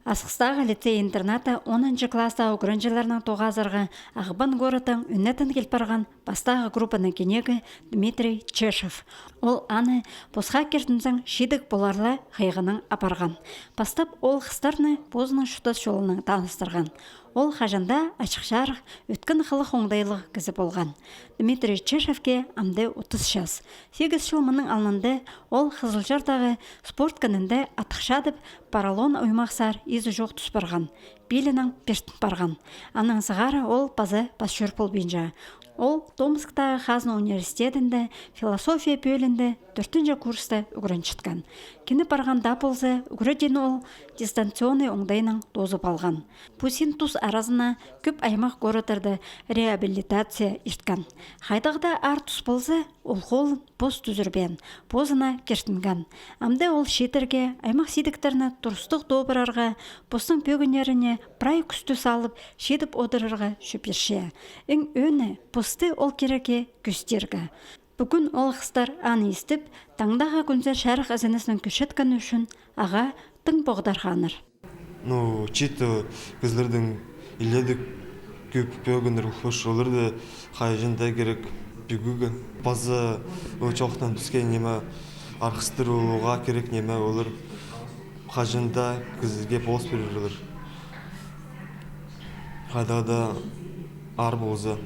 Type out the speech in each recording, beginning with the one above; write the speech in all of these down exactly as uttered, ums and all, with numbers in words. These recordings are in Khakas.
Асхыстағы лицей-интернатта онынҷы класстағы ӱгренҷілернең тоғазарға Ағбан городтаң ӱнетін кил парған пастағы группаның кинегі Дмитрий Чешев. Ол аны посха киртінзең чидіг поларла хыйғынаң апарған. Пастап ол хыстарны позының чуртас чолынаң таныстырған. Ол хаҷан даа ачых-чарых, ӧткін хылығ-оңдайлығ кізі полған. Дмитрий Чешевке амды отыс час. Сигіс чыл мының алнында ол Хызылчардағы спорт кінінде атых чадып, поролон оймахсар изі чох тӱс парған, пилінең пиртін парған. Анаң сығара ол паза пас чӧр полбинча. Ол Томсктағы хазна университедінде философия пӧлиинде тӧртінҷі курста ӱгренчеткен. Кині парған даа полза, ӱгредиин ол дистанционный оңдайнаң тоозып алған. Пу син тус аразына кӧп аймах городтарда реабилитация ирткен. Хайдағ даа аар тус полза, ол холын пос тӱзірбеен, позына киртінген. Амды ол чииттерге, аймах сидіктерні турыстығ тообырарға, постың пӧгіннеріне прай кӱсті салып, чидіп одырарға чӧп ирче. Иң ӧӧні, посты ол кирекке кӧзідерге. Пӱӱн ол хыстар аны истіп, таңдағы кӱнзер чарых ізеністең кӧрчеткені ӱчӱн ағаа тың поғдарханнар. Ну, чиит кізілердең илееде кӧп пӧгіннер улуғлаң, оларны хаҷан даа кирек пӧгерге. Паза ол чоохтаң піске ниме, арғыстар, оларға кирек ниме, олар хаҷан даа кізіге полыс пирерлер. Хайдағ даа аар полза.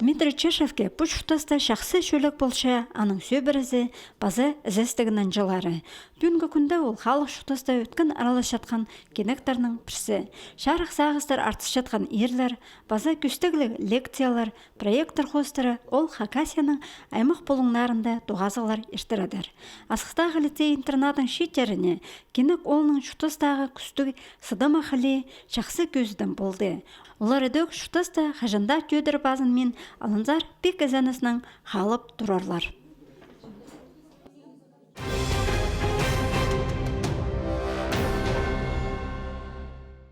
Дмитрий Чешевке пу чуртаста чахсы чӧлек полча аның сӧбірезі паза ізестіг нанҷылары. Пӱӱнгі кӱнде ол халых чуртаста ӧткін араласчатхан кинектернің пірсі. Чарых сағыстар артысчатхан ирлер паза кӧстігліг лекциялар, проекттер хоостыра ол Хакасияның аймах пулуңнарында тоғазығлар иртіредір. Асхыстағы лицей-интернаттың чииттеріне кинек оолның чуртастағы кӱстіг сыдама хылии чахсы кӧзідім полды. Олар ідӧк чуртаста хаҷан даа тӧдір пазынмин алынзар, пик ізеністең халып турарлар.